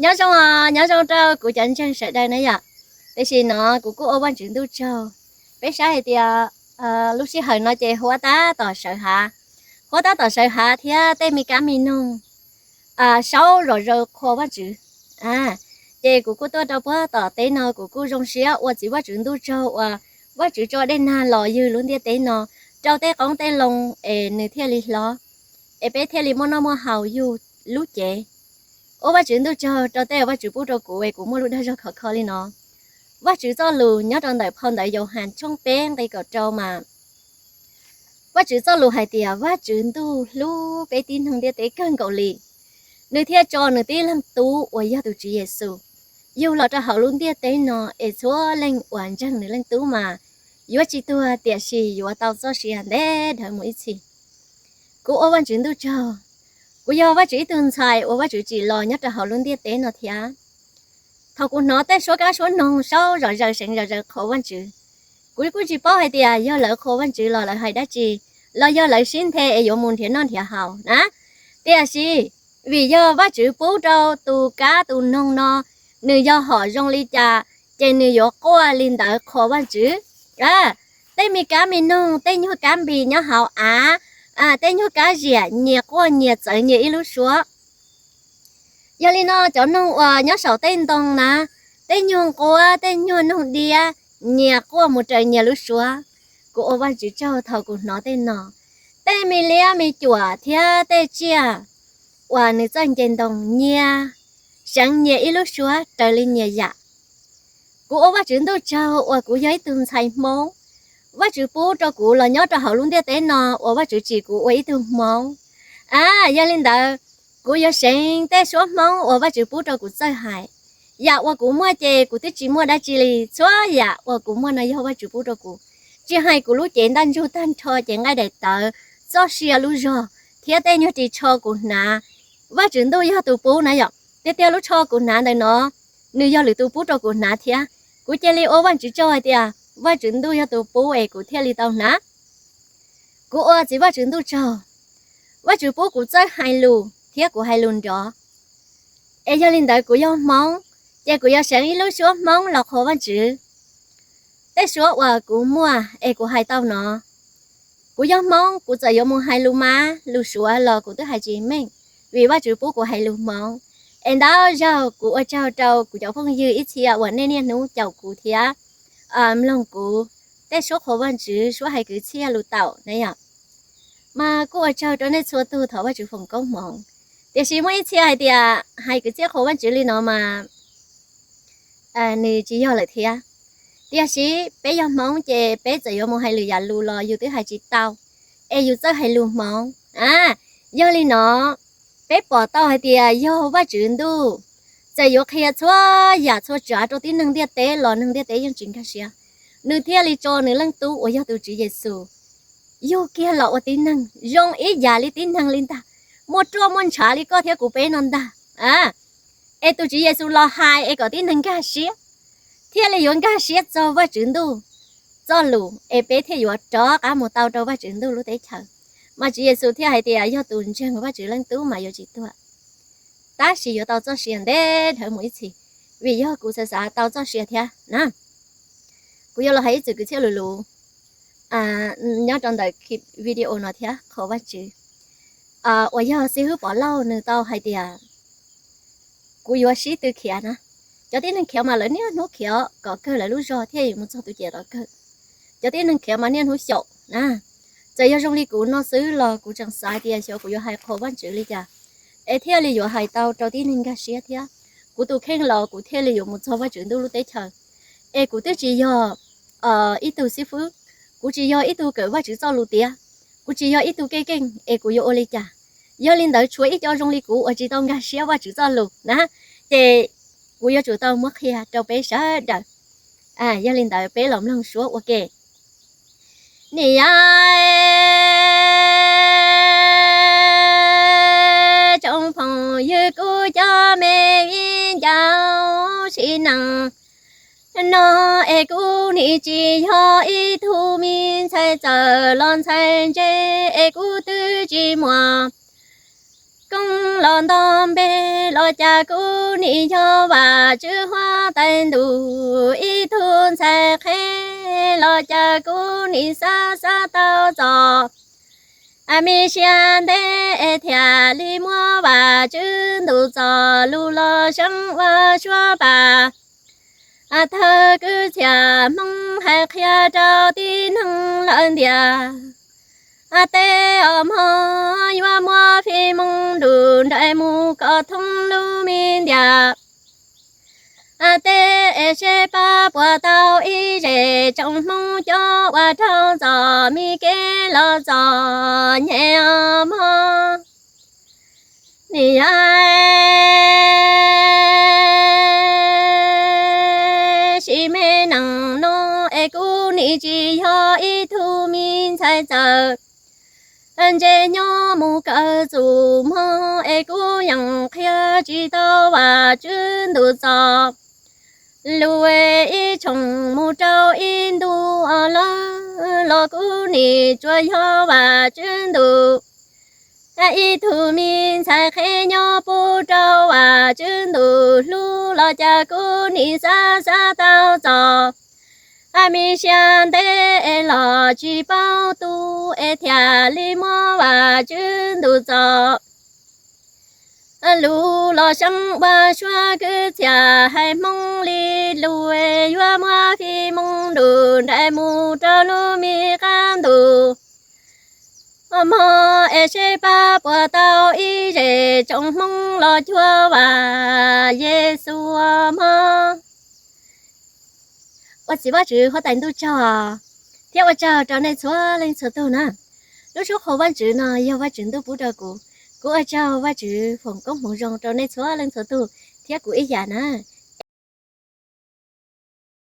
Nyob zoo, nyob zoo rau kuv cov ntseeg sawv daws na yom. Tam sim no kuv kuj ua Vajtswv ntuj tsaug. Peb saib hais tias lub sij hawm no ces huab tab tom sawv hav, huab tab tom sawv hav thiab tej me kab me noog saub zom zaws qhuas Vajtswv. Ces kuv kuj tuaj rau puag tom teb no, kuv kuj zoo siab ua txiv Vajtswv ntuj tsaug uas Vajtswv tso dej nag los yug lub ntiaj teb no rau tej qoob tej loo es nws thiaj li hlob, es peb thiaj li muaj noj muaj haus yug lub cev. Ua Vajtswv ntuj tsaug rau tej uas Vajtswv pub rau kuv es kuv muaj lub dag zog khov kho li no. Vajtswv txoj lus nyob rau ntawm phau ntawv Yauhas tshooj peb nqe kaum rau mas Vajtswv txoj lus hais tias Vajtswv ntuj hlub peb tib neeg ntiaj teb kawg nkaus li, nws thiaj tso nws tib leeg tub uas yog tus Tswv Yexus yug los rau hauv lub ntiaj teb no es txhua leej uas ntseeg nws leej tub mas yuav tsis tuag tiam sis yuav tau txoj sia ntev dhawv mus ib txhis. Kuv ua Vajtswv ntuj tsaug, kuv yog Vajtswv ib tug ntxhais uas Vajtswv tsim los nyob rau hauv lub ntiaj teb no thiab. Thaum kuv hnov tej suab kab suab noog saub zom zaws seev zom zaws qhuas Vajtswv, kuv kuj tsis paub hais tias yog lawv qhuas Vajtswv los lawv hais dab tsi, los yog lawv sib nthe es yuav mus nrhiav noj nrhiav haus na. Tiam sis vim yog Vajtswv pub rau tus kab tus noog no, nws yog hom zoo li cas, ces nws yuav quaj li ntawd qhuas Vajtswv. Tej me kab me noog, tej nyuag kab npis nyob hauv av, tej nyuag kab ziam nyias quaj nyias txawv nyias ib lub suab. Yog li no cov noog uas nyob saum tej ntoo na, tej nyuag nquab, tej nyuag noog diab, nyias quaj mus raws nyias lub suab. Kuv ua Vajtswv tsaug thaum kuv hnov tej no. Tej me liab me cuam thiab tej tsiaj uas nws txawj nce ntoo nyias seev nyias ib lub suab raws li nyias yam. Kuv ua Vajtswv ntuj tsaug uas kuv yog ib tug ntxhais Hmoob, Vajtswv pub rau kuv los nyob rau hauv lub ntiaj teb no uas Vajtswv tsim kuv ua ib tug Hmoob. A, yog li ntawd, kuv yuav seev tej suab Hmoob uas Vajtswv pub rau kuv txawj hais. Yam uas kuv muaj ces kuv twb tsis muaj dab tsi li, txhua yam uas kuv muaj no yog Vajtswv pub rau kuv. Tsis hais kuv lub cev ntaj ntsug tag nrho, cev nqaij daim tawv, txoj sia lub zog, thiab tej nyuag ris tsho kuv hnav, Vajtswv ntuj yog tus pub na yom. Tiag tiag lub tsho kuv hnav ntawm no, nws yog lwm tus pub rau kuv hnav thiab. Kuv cia li ua Vajtswv tsaug hais tias Vajtswv ntuj yog tus pub es kuv thiaj li tau hnav. Kuv ua txiv Vajtswv ntuj tsaug, Vajtswv pub kuv txawj hais lus thiab kuv hais lus nrov. Es yog li ntawd kuv yog Hmoob, ces kuv yuav seev ib lub suab Hmoob los qhuas Vajtswv. Tej suab uas kuv muaj es kuv hais tau no, kuv yog Hmoob kuv txawm yuav mus hais lus Mab lus Suav los kuv twb hais tsis meej, vim Vajtswv pub kuv hais lus Hmoob. Es ntau zaug kuv ua tsaug rau kuv cov phooj ywg ib txhia uas nej niaj hnub caum kuv thiab mloog kuv tej suab qhuas Vajtswv, suab hais kwv txhiaj lus taum na yom. Mas kuj ua tsaug rau nej txhua tus, thov Vajtswv foom koob hmoov. Tiam sis muaj ib txhia hais tias hais kwv txhiaj qhuas Vajtswv li no mas nws tsis yog lawm thiab. Tiam sis peb yog Hmoob ces peb txawm yuav mus hais lwm yam lus los yus twb hais tsis tau, es yus txawj hais lus Hmoob. A, yog li no, peb pom tau hais tias yog Vajtswv ntuj txawm yuav qhia txhua yam txhua tsav rau tib neeg ntiaj teb los neeg ntiaj teb yeej tsis nkag siab. Nws thiaj li tso nws leej tub uas yog tus Tswv Yexus yug kiag los ua tib neeg zoo ib yam li tib neeg li ntag, muaj ruaj muaj ntshav li koj thiab kuv peb no ntag. A, es tus Tswv Yexus los hais es kom tib neeg nkag siab, thiaj li yuav nkag siab txog Vajtswv ntuj txoj lus es peb thiaj yuav rov qab mus tau rau Vajtswv ntuj lub teb chaws. Mas Tswv Yexus thiaj hais tias yog tus ntseeg Vajtswv leej tub mas yuav tsis tuag, tab sis yuav tau txoj sia ntev dhawv mus ib txhis, vim yog kuv xav xav tau txoj sia thiab na. Kuv yuav los hais ib txwm kwv txhiaj lus lus nyob rau ntawm video no thiab qhuas Vajtswv. Uas yog xib hwb Pov Lauj nws tau hais tias kuv yuav sib tw khiav na. Cov tib neeg khiav mas lawv niaj hnub khiav kom kawg lawv lub zog thiaj yuav mus txog tus ciam tom kawg. Cov tib neeg khiav mas niaj hnub xyaum na. Txawm yog zoo li kuv no xwb los kuv tseem xav tias xyov kuv yuav hais qhuas Vajtswv li cas es thiaj li yuav hais tau rau tib neeg nkag siab thiab. Kuv tus kheej los kuv thiaj li yuav mus txog Vajtswv ntuj lub teb chaws. Es kuv twb tsis yog ib tug xib fwb, kuv tsis yog ib tug kawm Vajtswv txoj lus tiav, kuv tsis yog ib tug keej keej es kuv yuav ua li cas? Yog li ntawd tshuav ib co zoo li kuv uas tsis tau nkag siab Vajtswv txoj lus na, ces kuv yuav tsum tau muab qhia rau peb sawv daws. Yog li ntawd peb los mloog suab ua ke. Nim yog tsoom phooj ywg kuv cov me viv ncaus sib neej no, es kuv nim tsis yog ib tug me ntxhais txawm los ntxhais ntse, es kuv twb tsis muaj Koob los nto npe los cas kuv nim yog Vajtswv huab tais ntuj, ib tug ntxhais qhev los cas kuv nim xav xav tau txog. A, me siab ntev es thiaj li muab Vajtswv ntuj txoj lus los seev ua suab pam. A, thawj kwv txhiaj Hmoob hais qhia rau tib neeg lawm ntiag. A, tej os mog yuav muab fij moo nruj nraim mus kom thoob lub me ntiaj. A, tej es seb pab puas tau ib zej tsoom Hmoob cov uas raug txom me kev los txom nyem os mog. Nim yog sim me neej no es kuv nim tsis yog ib tug me ntxhais txawj ntse nyob mus kawg txuj mog es kuv yeej qhia tsis tau Vajtswv ntuj txoj lus ib tshooj mus rau ib ntu lawm los kuv nim tsuas yog Vajtswv ntuj ib tug me ntxhais qhev nyob pub rau Vajtswv ntuj hlub los cas kuv nim xav xav tau txog. A, me siab ntev es los tsis paub tu es thiaj li muab Vajtswv ntuj txoj lus los seev ua suab kwv txhiaj hais Hmoob li lus yuav muab fij moo nruj nraim mus rau lub me qab ntuj mog es seb pab puas tau ib zej tsoom Hmoob los cuag Vaj Yexus mog. Ua txiv Vajtswv huab tais ntuj tsaug thiab ua tsaug rau nej txhua leej txhua tug na. Lub suab qhua Vajtswv no yog Vajtswv ntuj pub rau kuv. Kuv ua tsaug Vajtswv foom koob hmoov zoo rau nej txhua leej txhua tug thiab kuv ib yam na.